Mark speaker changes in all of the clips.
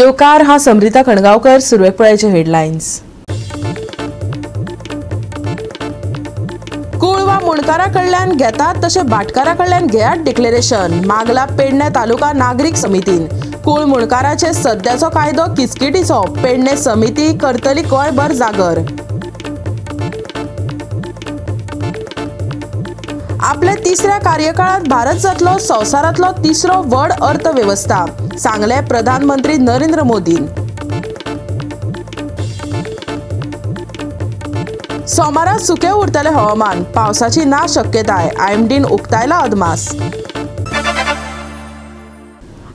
Speaker 1: येवकार हा समृता खणगावकर. सुरवेक पळयाचे हेडलायन्स. कुळ वा मुणकारा कडल्यान घेतात तशें भाटकारा कडल्यान घेयात डिक्लेरेशन मागला पेडणे तालुका नागरीक समितीन. कुळ मुणकाराचे सद्याचो कायदो किचकिटीचो, पेडणे समिती करतली गोंयभर जागर. आपल्या तिसऱ्या कार्यकाळात भारत जातलो संवसारांतलो तिसरो व्हड अर्थवेवस्था, सांगले प्रधानमंत्री नरेंद्र मोदीन. सोमारा सुके उरतले हवामान, पावसाची ना शक्यताय, आयएमडीन उक्तायला अदमास.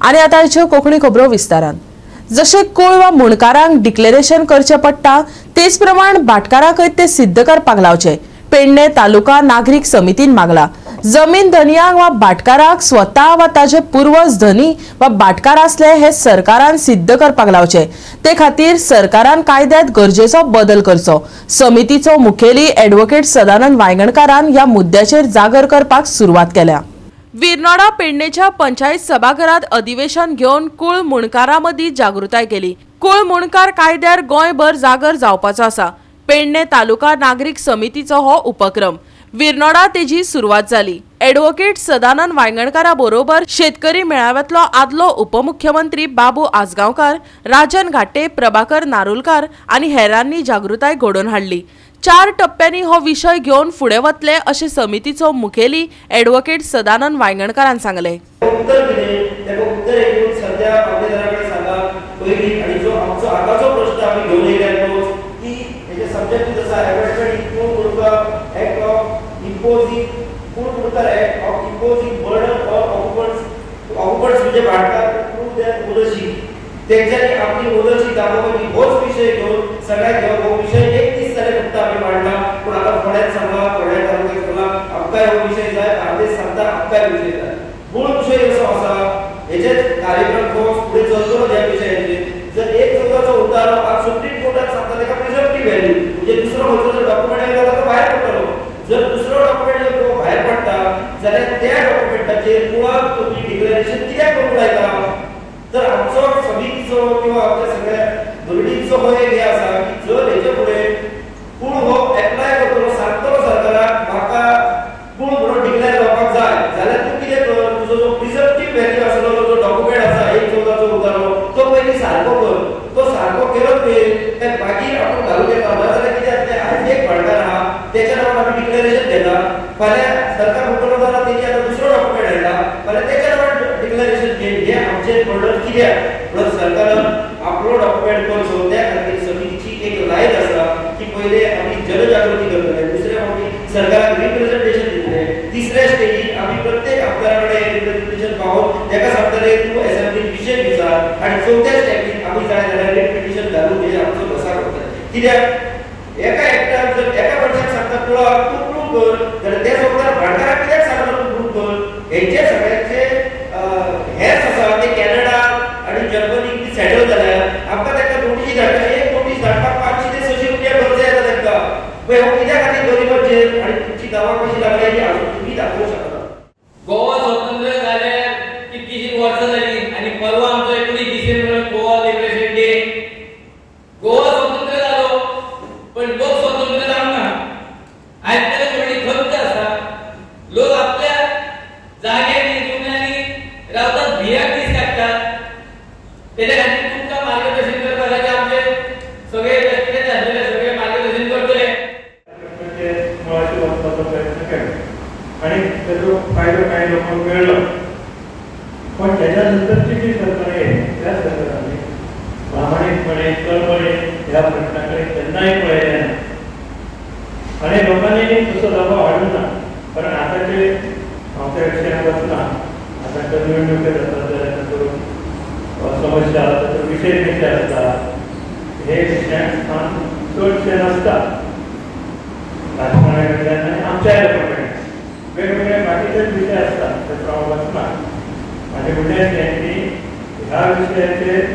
Speaker 1: आनी आतां ह्यो कोंकणी खबरो विस्तारान. जशें कुळ वा मुणकारांक डिक्लेरेशन करचें पडटा तेच प्रमाण भाटकारांकय ते सिद्ध करपाक लावचें पेडणे तालुका नागरीक समितीन मागला. जमीन धनयांक वा भाटकाराक स्वता वा ताजे पूर्वज धनी वा भाटकार आसले हे सरकारान सिद्ध करपाक लावचे. ते खातीर सरकारान कायद्यात गरजेचो बदल करचो. समितीचो मुखेली ॲडव्होकेट सदानंद वायंगणकारान ह्या मुद्द्याचेर जागर करपाक सुरवात केल्या. विरनोडा पेडणेच्या पंचायत सभाघरात अधिवेशन घेवन कुळ मुणकारां मदीं जागृताय केली. कुळ मुणकार कायद्यार गोंयभर जागर जावपाचो आसा. पेडणे तालुका नागरीक समितीचो हो उपक्रम. विरनोडा तेजी सुरवात जाली. ॲडव्होकेट सदानंद वायंगणकारा बरोबर शेतकरी मेळाव्यातलो आदलो उपमुख्यमंत्री बाबू आजगांवकार, राजन घाटे, प्रभाकर नारुलकार आनी हेरांनी जागृताय घडोवन हाडली. 4 टप्प्यांनी हो विशय घेवन फुडें वतले अशें समितीचो मुखेली ॲडव्होकेट सदानंद वायंगणकारान सांगलें.
Speaker 2: तेंच्यांनी आपली ओनरशीप दाखोवपाची होच विशय घेवन सगळ्यात घेवन हो विशय एक दीस जाले फक्त आमी मांडला. पूण आतां फोंड्यात सांगला, फोंड्या तालुक्यात सांगला आमकांय हो विशय जाय, बार्देस सांगता आमकांय विशय जाय. मूळ विशय असो आसा, हेजेच कार्यक्रम हो फुडें चलतलो ह्या विशयाचेर. जर 1/14 उतारो आज सुप्रीम कोर्टात सांगता तेका प्रिझम्पटिव्ह व्हॅल्यू, म्हणजे दुसरो खंयचो जर डॉक्युमेंट येयलो ताका भायर पडटलो. जर दुसरो डॉक्युमेंट जर भायर पडटा जाल्यार त्या डॉक्युमेंटाचेर मुळात तुमी डिक्लेरेशन कित्याक करूंक लायता? तर आमचो समितीचो किंवा आमच्या सगळ्या धोरणीचो हो एक हे आसा की जर हेचे फुडें पूण हो एप्लाय करतलो, सांगतलो सरकाराक म्हाका पूण म्हणून डिक्लेअर जावपाक जाय जाल्यार तूं कितें कर, तुजो जो प्रिझम्पटिव्ह व्हॅल्यू आसलो जो डॉक्युमेंट आसा 1/14 उतारो तो पयलीं सारको कर. तो सारको केलो तुवें काय मागीर आपूण घालूंक येता. ना जाल्यार कितें जातलें, आयज एक भाटकार आहा तेच्या नांवान आमी डिक्लेरेशन घेता, फाल्यां सरकार म्हणटलो जाल्यार तेणी आतां दुसरो डॉक्युमेंट हाडला, फाल्यां तेच्या नांवान डिक्लेरेशन घेवन हे आमचें बर्डन कित्याक? म्हणून सरकारान आपलो डॉक्युमेंट करचो. त्या खातीर समितीची एक लायन आसा की पयले आमी जनजागृती करतले, दुसरे आमी सरकाराक रिप्रेझेंटेशन दितले, तिसऱ्या स्टेजीक आमी प्रत्येक आमदारा कडेन रिप्रेझेंटेशन पावोवन ताका सांगतले तूं एसेंब्लीत विशय विचार, आनी चवथ्या स्टेपीक आमी जाय जाल्यार रिट पिटिशन घालून हे आमचो घसा करतले. कित्याक एका एकट्यान जर एका मनशाक सांगता कुळाक तूं प्रूव कर जाल्यार त्या सोबतार भाटकाराक कित्याक सांगता तूं प्रूव कर? हेंचे सगळ्यांचे हेच आसा ते कॅनडा आनी जर्मनीक बी सेटल जाल्यार आमकां तांकां नोटीशी धाडटा, एक नोटीस धाडपाक 500 ते 600 रुपया खर्च येता तांकां. पळय हो कित्या खातीर गरिबांचेर आनी तुमची नांवां कशी लागल्या ही अजून तुमी दाखोवंक शकना.
Speaker 3: गोवा स्वतंत्र जाल्यार कितकीशीं वर्सां जालीं आनी परवा आमचो 19 डिसेंबर गोवा लिबरेशन डे. गोवा स्वतंत्र जालो पण लोक स्वतंत्र जावंक ना. आयज मेरेन व्हडली खंत आसा, लोक आपल्या जाग्यांनी जुमल्यांनी रावतात, भियाक दीस काडटात. तेच्या खातीर तुमकां मार्गदर्शन करपा खातीर आमचे सगळे कितें आसलेले सगळे मार्गदर्शन करतले.
Speaker 4: मुळाशी वचपाचो प्रयत्न केलो आनी तेजो फायदो कांय लोकांक मेळ्ळो. पण तेच्या नंतरची जी सरकारां येयली त्या सरकारांनी प्रामाणीकपणे कळकळीन ह्या प्रश्ना कडेन केन्नाय पळयलें ना आनी लोकांनी तसो दबाव हाडूंक ना. कारण आतांचे हांव त्या विशयान वचना, आतांच्यो निवडणुके जातात जाल्यार ताचो समस्या, ताचो विशय खंयचे आसता हे विशयांक स्थान चडशें नासता राजकारण्या कडल्यान आनी आमच्याय लोकां कडल्यान वेगवेगळे बाकीचेच विशय आसता ताचो हांव वचना. म्हाजें म्हणणें अशें की ह्या विशयाचेर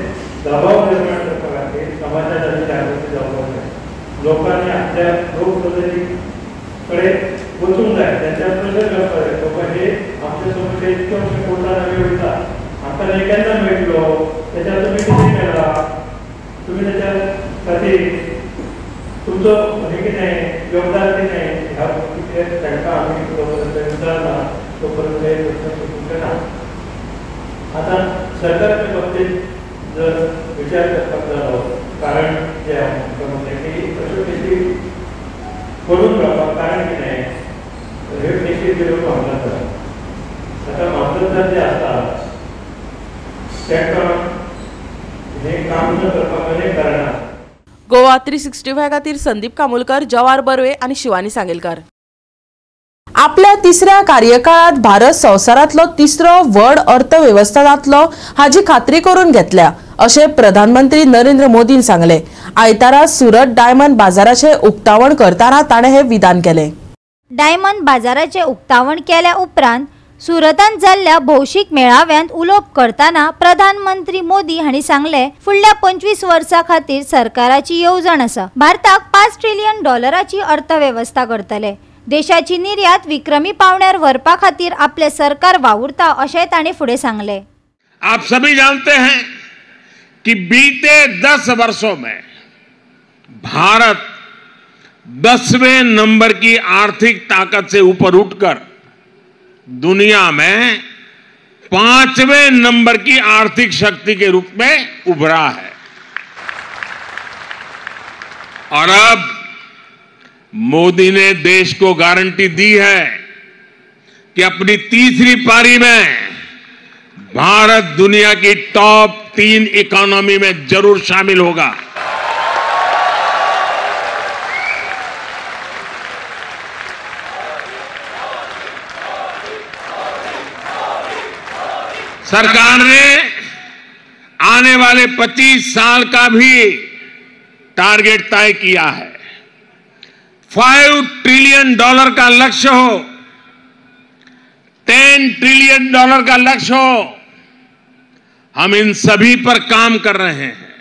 Speaker 4: दबाव निर्माण करपा खातीर समाजात आनी जागृती जावपाक जाय. लोकांनी आपल्या लोकप्रतिनिधी कडेन वचूंक जाय, त्यांच्यार प्रेशर करपाक जाय. बाबा हे आमचे समस्या इतके अंशे कोर्टान आमी वयता, आमकां न्याय केन्ना मेळटलो, त्याच्यावर तुम्ही कितें केला, तुम्ही त्याच्या खातीर तुमचो हें कितें योगदान कितें, ह्या गोष्टीचेर तांकां आमी जो पर्यंत विचारना तो पर्यंत हे प्रश्न सुटूंक ना. आतां सरकाराच्या बाबतीत जर विचार करपाक जालो, कारण जें हांव म्हणलें की अश्यो केसी पडून रावपाक कारण कितें, ह्यो केसी दिल्यो मामलतदार. आतां मामलतदार जे आसा तांकां हें काम न करपाक अनेक कारणां.
Speaker 1: गोवा 365 खातीर संदीप कामुलकर, जवाहर बर्वे आनी शिवानी सांगेलकर. आपल्या तिसऱ्या कार्यकाळात भारत संवसारांतलो तिसरो व्हड अर्थवेवस्था जातलो हाची खात्री करून घेतल्या अशें प्रधानमंत्री नरेंद्र मोदीन सांगलें. आयतारा सुरत डायमंड बाजाराचें उक्तावण करतना ताणें हें विधान केलें.
Speaker 5: डायमंड बाजाराचें उक्तावण केल्या उपरांत सुरतांत जाल्ल्या भौशीक मेळाव्यांत उलोवप करतना प्रधानमंत्री मोदी हांणी सांगलें, फुडल्या 25 वर्सां खातीर सरकाराची येवजण आसा. भारताक $5 ट्रिलियन अर्थवेवस्था करतले. देशाची निर्यात विक्रमी पावण्यार व्हरपा खातीर आपले सरकार वावुरता अशें तांणी फुडें सांगलें.
Speaker 6: आप सभी जानते हैं कि बीते 10 वर्षों में भारत 10वें नंबर की आर्थिक ताकत से ऊपर उठकर दुनिया में 5वें नंबर की आर्थिक शक्ति के रूप में उभरा है और अब मोदी ने देश को गारंटी दी है कि अपनी तीसरी पारी में भारत दुनिया की टॉप 3 इकोनॉमी में जरूर शामिल होगा। सरकार ने आने वाले 25 साल का भी टारगेट तय किया है। $5 ट्रिलियन का लक्ष्य हो, $10 ट्रिलियन का लक्ष्य हो, हम इन सभी पर काम कर रहे हैं।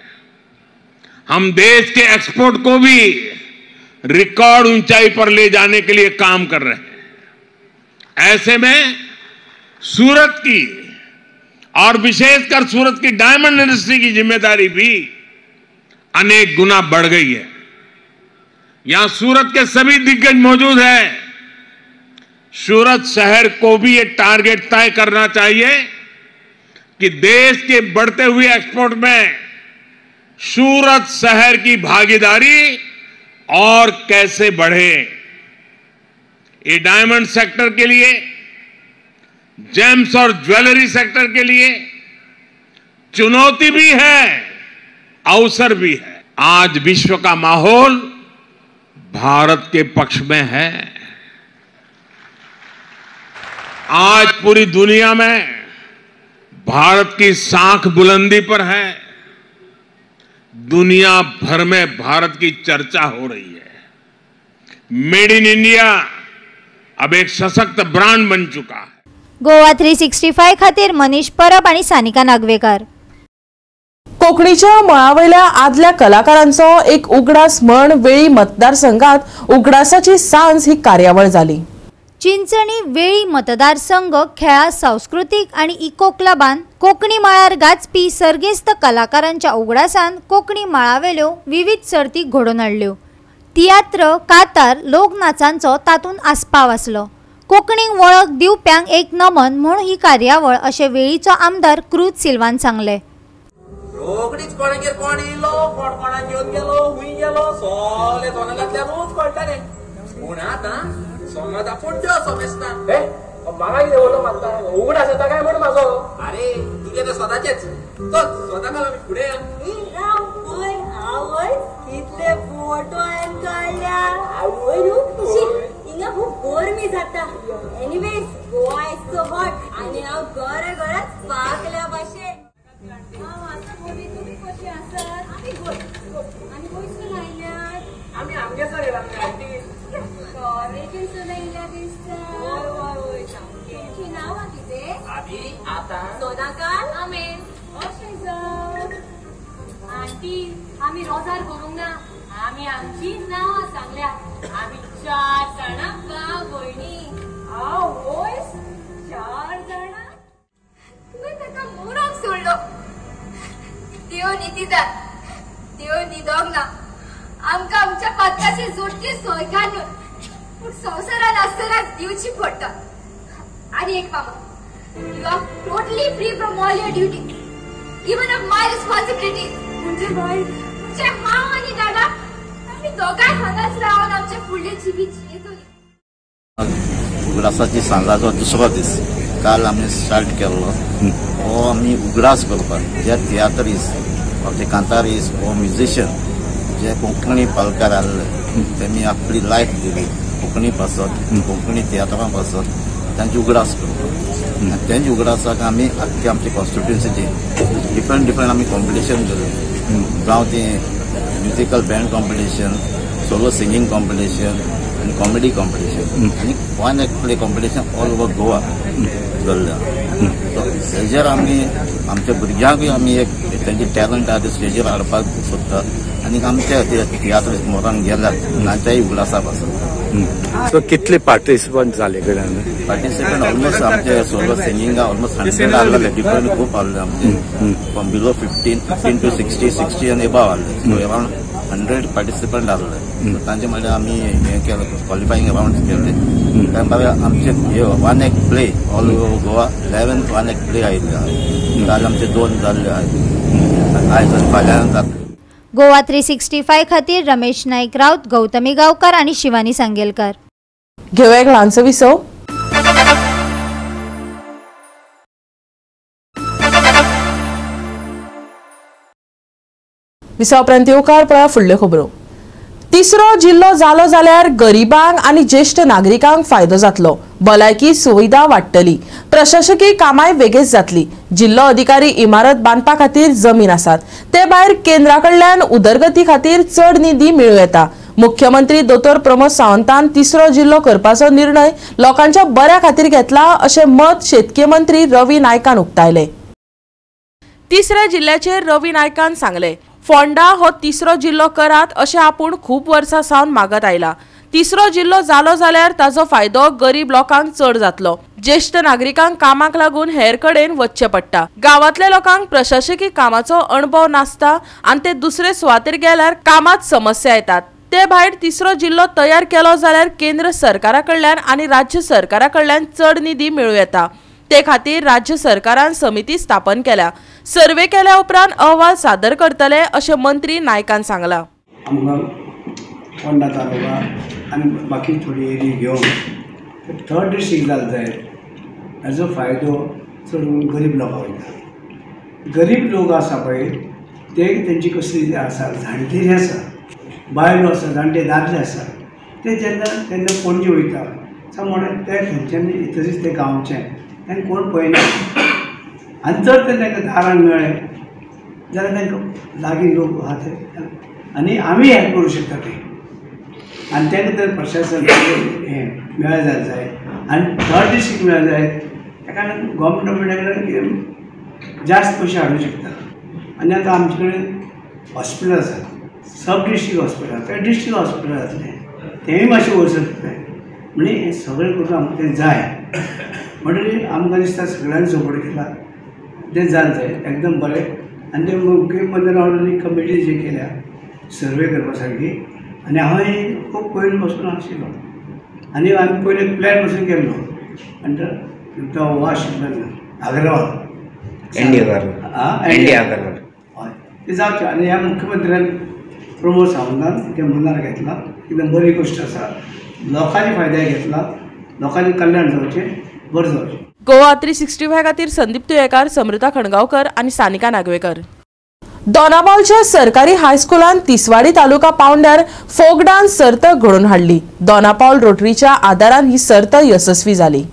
Speaker 6: हम देश के एक्सपोर्ट को भी रिकॉर्ड ऊंचाई पर ले जाने के लिए काम कर रहे हैं। ऐसे में सूरत की और विशेषकर सूरत की डायमंड इंडस्ट्री की जिम्मेदारी भी अनेक गुना बढ़ गई है। यहां सूरत के सभी दिग्गज मौजूद हैं। सूरत शहर को भी ये टारगेट तय करना चाहिए कि देश के बढ़ते हुए एक्सपोर्ट में सूरत शहर की भागीदारी और कैसे बढ़े। ये डायमंड सेक्टर के लिए, जेम्स और ज्वेलरी सेक्टर के लिए चुनौती भी है, अवसर भी है। आज विश्व का माहौल भारत के पक्ष में है। आज पूरी दुनिया में भारत की साख बुलंदी पर है। दुनिया भर में भारत की चर्चा हो रही है। मेड इन इंडिया अब एक सशक्त ब्रांड बन चुका है।
Speaker 5: गोवा 365 खातीर मनीष परब आणि सानिका नागवेकर.
Speaker 1: कोंकणीच्या मळावयल्या आदल्या कलाकारांचो एक उगडास म्हण वेळी मतदारसंघात उगडासाची सांज ही कार्यावळ जाली.
Speaker 5: चिंचणी वेळी मतदारसंघ खेळा सांस्कृतीक आणि इको क्लबान कोंकणी मळार गाजपी सर्गेस्त कलाकारांच्या उगडासान कोंकणी मळावेल्यो विविध सर्ती घडोवन हाडल्यो. तियात्र, कातार, लोकनाचांचो तातूंत आस्पाव आसलो. कोंकणीक वळख दिवप्यांक एक नमन म्हूण ही कार्यावळ अशें वेळीचो आमदार क्रूज सिल्वान सांगलें.
Speaker 7: रोखडीच कोणागेर कोण येयलो, कोण कोणाक घेवन गेलो, हुंय गेलो, सगळें सोनांतल्यानूच कळटालें. पूण आतां सोनांत आपूण त्यो सोमेस्ता.
Speaker 8: म्हाका कितें उलो मारता, उगडास येता काय म्हूण म्हाजो.
Speaker 7: आरे तुजें तें स्वताचेच, चल स्वता आमी फुडें या.
Speaker 9: आवय कितले फोटो हांवें काडल्या. हिंगा खूब गरमी जाता. Anyways Goa is so hot आनी हांव गोरे गोऱ्याच पाकल्या भाशेन. तुमी कशी आसात? आमी आनी खंयसून आयल्यात?
Speaker 8: आमी आमगेसर येयला आंटी.
Speaker 9: कॉलेजीसून आयल्या दिसता. हय हय हय, तुमची नांवां कितें?
Speaker 7: आमी आतां
Speaker 9: सोनाकाल. आमेन. अशें जावं आंटी, आमी रोजार करूंक ना, आमी आमची नांवां सांगल्या. आमी 4 जाणां भाव भयणी. आवय, 4 जाणां? तुवें ताका मोराक सोडलो.
Speaker 10: निदान देव निदोंक ना आमकां आमच्या पात्राची जोडटी सोयकार न्हय पूण संवसारान आसतनाच दिवची पडटा. आनी एक मामा, you are totally free from all your duty, even of my responsibilities. म्हणजे बाय म्हणजे हांव आनी दादा आमी दोगांय हांगाच रावन आमचे फुडले जिवीत जियेतली.
Speaker 11: उगडासाची सांजाचो दुसरो दीस काल आमी स्टार्ट केल्लो हो आमी उगडास करपाक जे तियात्रीस जे कांतारीस हो म्युझिशियन जे कोंकणी पालकार आहले तेमी आपली लायफ दिली कोंकणी पासत, कोंकणी तियात्रां पासत तांचे उगडास करपाक. आनी तेंच्या उगडासाक आमी आख्खे आमचे कॉन्स्टिट्युन्सीचे डिफरंट डिफरंट आमी कॉम्पिटिशन केलें, जावं तें musical band competition, solo singing competition आनी कॉमेडी कॉम्पिटिशन आनी one act play competition all over Goa जाल्लें. सो हेजेर आमी आमच्या भुरग्यांकूय आमी एक तेंचे टॅलंट आहा ते स्टेजीर हाडपाक सोदता आनी आमच्या तियात्र मोरान गेल्यात तांच्याय उगडासा पासत.
Speaker 12: सो कितले पार्टिसिपंट जाले कडेन?
Speaker 11: पार्टिसिपंट ऑलमोस्ट आमचे सोलो सिंगिंगा ऑलमोस्ट 100 आहले, डिफरंट ग्रूप आहले आमचे फ्रॉम बिलो 15, 15 टू 60, 60 आनी एबाव आहले. सो अरावंड 100 पार्टिसिपंट आहले. तांचे म्हणल्यार आमी हें केलें, क्वॉलिफाईंग रावंड केले. त्या भायर आमचे हे one act play all over Goa 11th one act play आयिल्ले, काल आमचे 2 जाल्ले आयज आनी फाल्यां जातले.
Speaker 5: गोवा 365 खातीर रमेश नाईक राऊत, गौतमी गावकर आणि शिवानी सांगेलकर.
Speaker 1: घेऊया एक ल्हानसो विसव. विसवा उपरांत येवकार पळया फुडल्यो खबरो. तिसरो जिल्लो जालो जाल्यार गरिबांक आनी ज्येश्ठ नागरिकांक फायदो जातलो, भलायकी सुविधा वाडटली, प्रशासकीय कामाय वेगेच जातली. जिल्लो अधिकारी इमारत बांदपा खातीर जमीन आसात, ते भायर केंद्रा कडल्यान उदरगती खातीर चड निधी मेळूं येता. मुख्यमंत्री दोतोर प्रमोद सावंतान तिसरो जिल्लो करपाचो निर्णय लोकांच्या बऱ्या खातीर घेतला अशें मत शेतकी मंत्री रवी नायकान उक्तायलें. तिसऱ्या जिल्ल्याचेर रवी नायकान सांगलें, फोंडा हो तिसरो जिल्लो करात अशें आपूण खूब वर्सां सावन मागत आयला. तिसरो जिल्लो जालो जाल्यार ताजो फायदो गरीब लोकांक चड जातलो. ज्येश्ठ नागरिकांक कामाक लागून हेर कडेन वचचें पडटा. गांवांतल्या लोकांक प्रशासकी कामाचो अणभव नासता आनी ते दुसरे सुवातेर गेल्यार कामात समस्या येतात. ते भायर तिसरो जिल्लो तयार केलो जाल्यार केंद्र सरकारा कडल्यान आनी राज्य सरकारा कडल्यान चड निधी मेळूं येता. ते खातीर राज्य सरकारान समिती स्थापन केल्या. सर्वे केल्या उपरांत अहवाल सादर करतले अशें मंत्री नायकान सांगलां.
Speaker 13: आमकां फोंडा तालुका आनी बाकी थोडी एरिया घेवन थर्ड डिस्ट्रिक्ट जालें जाय, हाजो फायदो चड करून गरीब लोकांक वयता. गरीब लोक आसा पळय ते तेंची कसली आसा, जाणटे जे आसा, बायलो आसा, जाणटे दादले आसा, ते जेन्ना तेन्ना पणजे वयता म्हणून ते थंयच्यान तशीच ते गांवचे तांकां कोण पळयना. आनी जर ते तांकां दारान मेळ्ळें जाल्यार तांकां लागीं लोक आहा ते आनी आमी हेल्प करूं शकता ते. आनी तांकां तर प्रशासन हें मेळ्ळें जाल्यार जाय आनी थर्ड डिस्ट्रिक्ट मेळ्ळें जाय, ताका लागून गव्हर्मेंट ऑफ इंडिया कडेन जास्त पयशे हाडूंक शकता. आनी आतां आमचे कडेन हॉस्पिटल आसा, सब डिस्ट्रिक्ट हॉस्पिटल, ते डिस्ट्रिक्ट हॉस्पिटल जातलें, तेंय मातशें वयर सरतलें. म्हणजे हें सगळें करून आमकां तें जाय. म्हणटकीर आमकां दिसता सगळ्यांनी सपोर्ट केला तें जालें जाय एकदम बरें. आनी ते मुख्यमंत्र्यान ऑलरेडी कमिटी जी केल्या सर्वे करपा सारकी, आनी हांवें खूब पयलीं पासून आशिल्लो आनी आमी पयलीं प्लॅन पासून केल्लो. आनी तो हो आशिल्लो आग्रवाल,
Speaker 14: एन डी अग्रवाल,
Speaker 13: हय ते जावचें. आनी ह्या मुख्यमंत्र्यान प्रमोद सावंतान तें मनार घेतलां, एकदम बरी गोश्ट आसा, लोकांचे फायद्याक घेतला, लोकांचें कल्याण जावचें, बरें जावचें.
Speaker 1: गोवा 365 खातीर संदीप तुयेकार, समृता खणगांवकर आनी सानिका नागवेकर. दोनापावलच्या सरकारी हायस्कुलान तिसवाडी तालुका पावंड्यार फोक डान्स सर्त घडोवन हाडली. दोनापावल रोटरीच्या आदारान ही सर्त येसस्वी जाली.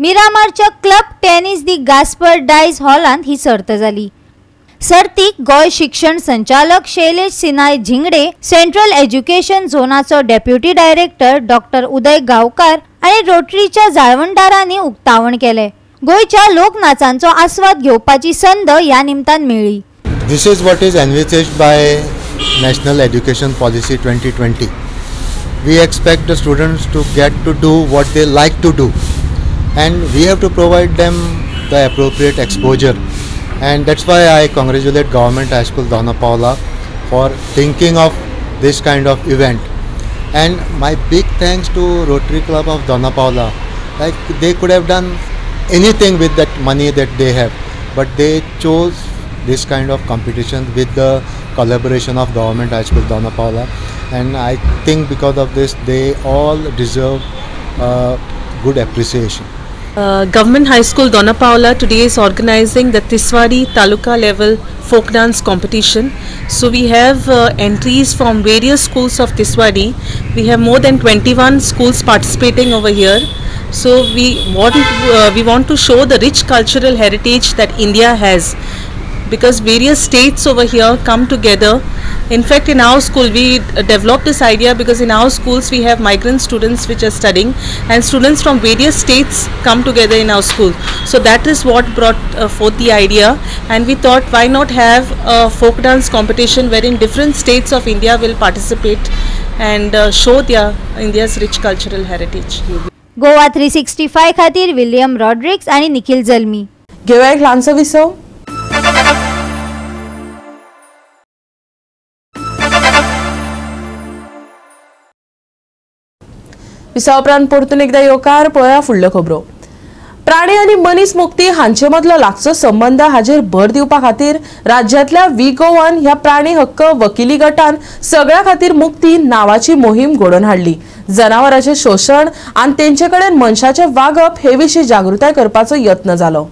Speaker 5: मिरामारच्या क्लब टेनिस दी गास्पर डायज हॉलांत ही सर्त जाली. सर्तीक गोंय शिक्षण संचालक शैलेश सिनाय झिंगडे, सेंट्रल एज्युकेशन झोनाचो deputy director doctor Uday Gaonkar आनी रोटरीच्या जाळवणदारांनी उक्तावण केलें. गोंयच्या लोकनाचांचो आस्वाद घेवपाची संद ह्या निमतान मेळ्ळी.
Speaker 15: This is what is envisaged by National Education Policy 2020. We expect the students to get to do what they like to do, and we have to provide them the appropriate exposure. And that's why I congratulate Government High School Dona Paula for thinking of this kind of event. And my big thanks to Rotary Club of Dona Paula. Like, they could have done anything with that money that they have, but they chose this kind of competition with the collaboration of Government High School Dona Paula, and I think because of this they all deserve good appreciation.
Speaker 16: Government High School Dona Paula today is organizing the Tiswadi Taluka level folk dance competition. So we have entries from various schools of Tiswadi. We have more than 21 schools participating over here. So we want to show the rich cultural heritage that India has, because various states over here come together. In fact, in our school we developed this idea because in our schools we have migrant students which are studying, and students from various states come together in our school. So that is what brought forth the idea, and we thought why not have a folk dance competition wherein different states of India will participate and show their India's rich cultural heritage.
Speaker 5: Goa 365 खातीर William Rodrigues आणि निखिल जल्मी.
Speaker 1: घेऊया एक ल्हानसो विसव. विसा उपरांत परतून एकदा येवकार. पळया फुडल्यो खबरो. प्राणी आनी मनीस मुक्ती हांचे मदलो लागचो संबंद हाजेर भर दिवपा खातीर राज्यांतल्या we Goan ह्या प्राणी हक्क वकिली गटान सगळ्या खातीर मुक्ती नावाची मोहीम घडोवन हाडली. जनावरांचे शोशण आनी तेंचे कडेन मनशाचें वागप हे विशीं जागृताय करपाचो यत्न जालो.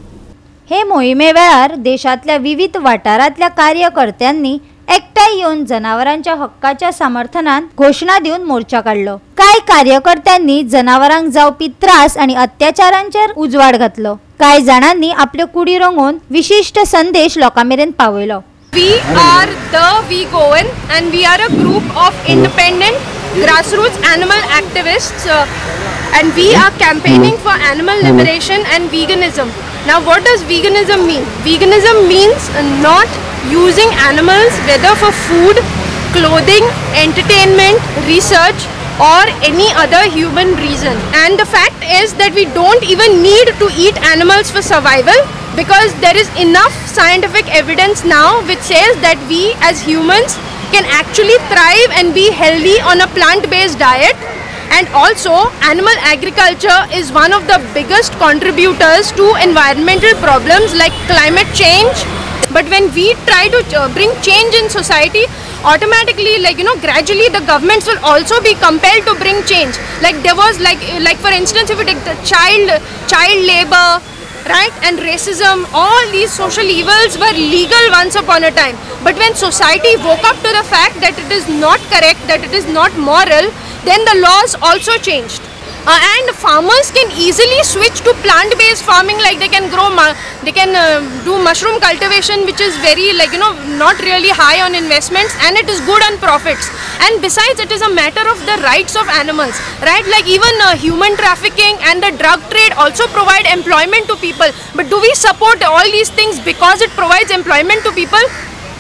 Speaker 5: हे मोहिमे वेळार देशांतल्या विविध वाठारांतल्या कार्यकर्त्यांनी एकठांय येवन जनावरांच्या हक्काच्या समर्थनान घोशणा दिवन मोर्चा काडलो. कांय कार्यकर्त्यांनी जनावरांक जावपी त्रास आनी अत्याचारांचेर उजवाड घातलो. कांय जाणांनी आपल्यो कुडी रंगोवन विशिश्ट संदेश लोकां मेरेन पावयलो.
Speaker 17: We are the We Goan and we are a group of independent grassroots animal activists and we are campaigning for animal liberation and veganism. Now, what does veganism mean? Veganism means not using animals whether for food, clothing, entertainment, research or any other human reason. And the fact is that we don't even need to eat animals for survival, because there is enough scientific evidence now which says that we as humans can actually thrive and be healthy on a plant-based diet. And also, animal agriculture is one of the biggest contributors to environmental problems like climate change. But when we try to bring change in society, automatically, like, you know, gradually the governments will also be compelled to bring change. Like there was like for instance, if you take the child labor, right, and racism, all these social evils were legal once upon a time. But when society woke up to the fact that it is not correct, that it is not moral, then the laws also changed. And farmers can easily switch to plant-based farming, like they can grow, they can do mushroom cultivation, which is very, like, you know, not really high on investments, and it is good on profits. And besides, it is a matter of the rights of animals, right? Like even human trafficking and the drug trade also provide employment to people. But do we support all these things because it provides employment to people?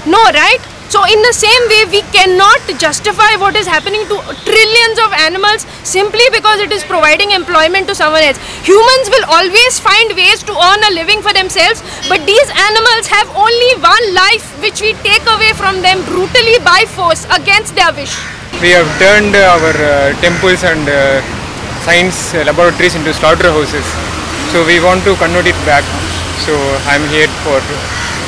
Speaker 17: No, right? So in the same way, we cannot justify what is happening to trillions of animals simply because it is providing employment to someone else. Humans will always find ways to earn a living for themselves, but these animals have only one life, which we take away from them brutally by force against their wish.
Speaker 18: We have turned our temples and science laboratories into slaughterhouses. So we want to convert it back. So I am here for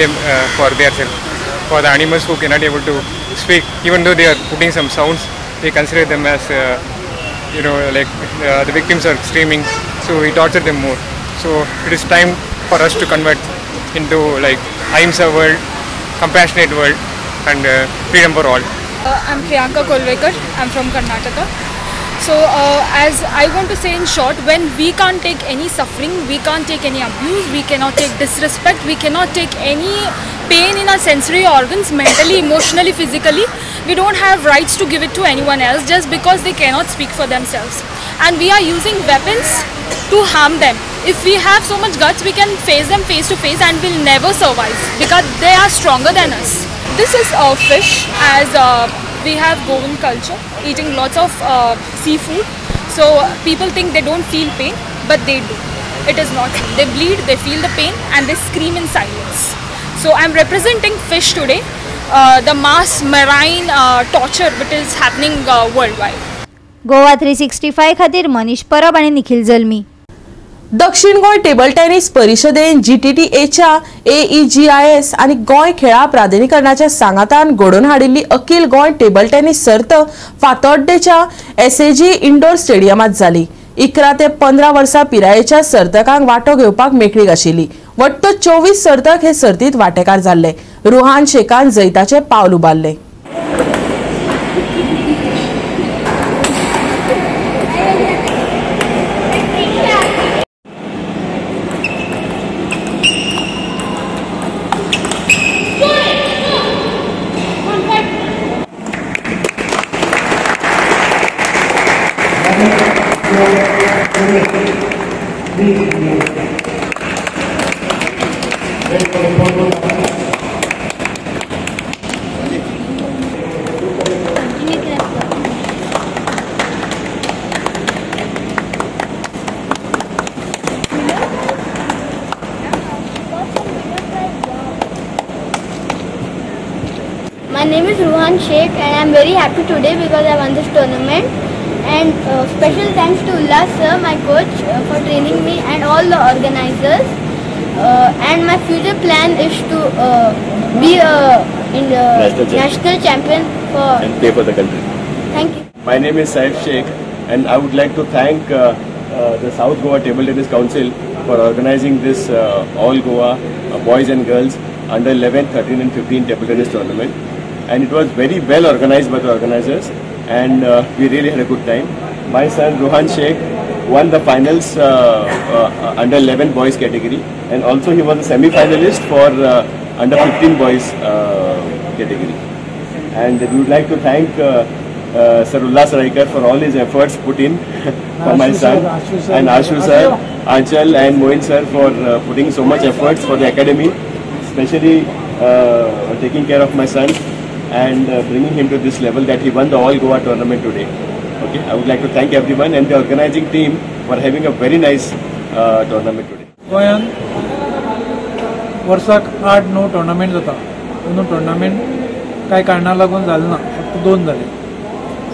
Speaker 18: them, for their self. For the animals who cannot able to speak, even though they are putting some sounds, they consider them as, you know, like the victims are screaming, so we torture them more. So it is time for us to convert into like ahimsa world, compassionate world, and freedom for all.
Speaker 19: I'm Priyanka Kolvekar. I'm from Karnataka. So as I want to say in short, when we can't take any suffering, we can't take any abuse, we cannot take disrespect, we cannot take any pain in our sensory organs, mentally, emotionally, physically, we don't have rights to give it to anyone else just because they cannot speak for themselves. And we are using weapons to harm them. If we have so much guts, we can face them face to face and we'll never survive because they are stronger than us. This is a fish, as we have Goan culture, eating lots of seafood. So people think they don't feel pain, but they do. It is not true. They bleed, they feel the pain and they scream in silence. So I'm representing fish today, the mass marine torture which is happening worldwide.
Speaker 5: Goa 365 खातीर मनीष परब आनी निखिल जल्मी.
Speaker 1: दक्षिण Goa table tennis परिशदेन GTTAच्या AEGIS आनी गोंय खेळा प्राधिकरणाच्या सांगातान घडोवन हाडिल्ली अखिल गोंय टेबल टेनिस सर्त फातोड्डेच्या SAG indoor स्टेडियमात जाली. 11 ते 15 वर्सां पिरायेच्या सर्तकांक वांटो घेवपाक मेकळीक आशिल्ली. वट्ट 24 सर्तक हे सर्तीत वांटेकार जाल्ले. रुहान शेखान जैताचे पावल उबारले.
Speaker 20: My name is Ruhan Sheikh and I am very happy today because I won this tournament, and special thanks to Ullas sir, my coach, for training me and all the organizers. And my future plan is to be in the national champion for
Speaker 21: and play for the country.
Speaker 20: Thank you.
Speaker 21: My name is Saif Sheikh and I would like to thank the South Goa Table Tennis Council for organizing this All Goa boys and girls under 11, 13 and 15 table tennis tournament. And it was very well organized by the organizers, and we really had a good time. My son Ruhan Sheikh won the finals under 11 boys category, and also he was a semi-finalist for under 15 boys category. And we would like to thank Sir Ullas Raikar for all his efforts put in for my son, and Ashu sir, Anchal and Moin sir for putting so much efforts for the academy, especially taking care of my son and bringing him to this level that he won the All Goa tournament today. Okay, I would like to thank everyone and the organizing team for having a very nice tournament today.
Speaker 4: गोंयान वर्साक 8-9 tournament जाता. अंदू tournament कांय कारणां लागून जाले ना, फक्त 2 जाले.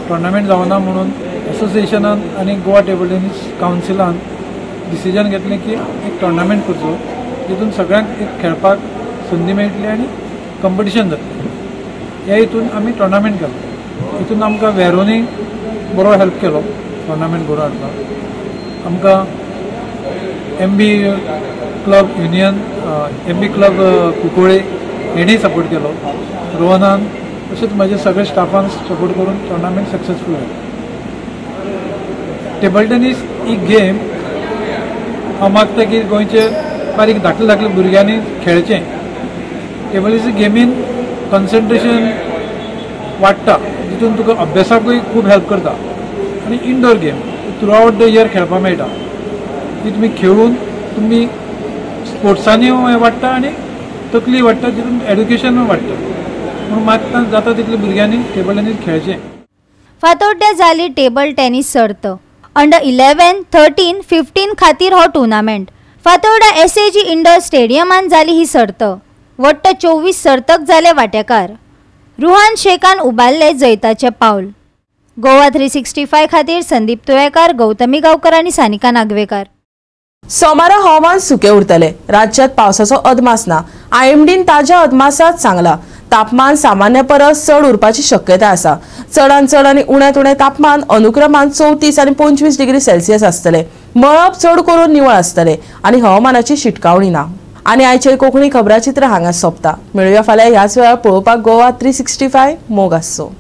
Speaker 4: टुर्नामेंट जावना म्हणून एसोसिएशनान आनी गोवा टेबल टेनिस कावन्सिलान डिसिजन घेतलें की एक टुर्नामेंट करचो, जितून सगळ्यांक एक खेळपाक संदी मेळटली आनी कंपिटिशन जातलें. ह्या हितून आमी टुर्नामेंट केलो. हितून आमकां वेरोनी बरो हेल्प केलो टुर्नामेंट करून हाडपाक. आमकां MB club union, MB club Cuncolim हेणीय support केलो. रोहनान तशेंच म्हजे सगळे स्टाफान सपोर्ट करून टुर्नामेंट सक्सेसफूल जालो. टेबल टेनीस ही गेम हांव मागता की गोंयचे बारीक धाकले धाकले भुरग्यांनी खेळचें. टेबल टेनीस गेमीन कॉन्सन्ट्रेशन वाडटा, जितून तुका अभ्यासाकूय खूब हेल्प करता आनी indoor game throughout the year खेळपाक मेळटा. ती तुमी खेळून तुमी स्पोर्ट्सांनी वाडटा आनी तकली वाडटा, जितून एड्युकेशन वाडटा. म्हणून मागता जाता तितले भुरग्यांनी टेबल टेनीस खेळचें.
Speaker 5: फातोड्ड्या जाली टेबल टेनीस सर्त. अंडर 11, 13, 15 खातीर हो टुर्नामेंट. फातोर्डा SAG indoor स्टेडियमान जाली ही सर्त. वट्ट 24 सर्तक जाले वांटेकार. रुहान शेखान उबारले जैताचे पावल. गोवा 365 खातीर संदीप तुयेकार, गौतमी गांवकर आनी सानिका नागवेकार.
Speaker 1: सोमारा हवामान सुके उरतले. राज्यात पावसाचो अदमास ना. IMDन ताज्या अदमासात सांगला तापमान सामान्य परस चड उरपाची शक्यता आसा. चडान चड आनी उण्यात उणें तापमान अनुक्रमान 34 आनी 25 डिग्री सेल्सियस आसतले. मळब चड करून निवळ आसतले आनी हवामानाची शिटकावणी ना. आनी आयचे कोंकणी खबराचित्र हांगा सोंपता. मेळुया फाल्यां ह्याच वेळार पळोवपाक गोवा 365. मोग आसचो.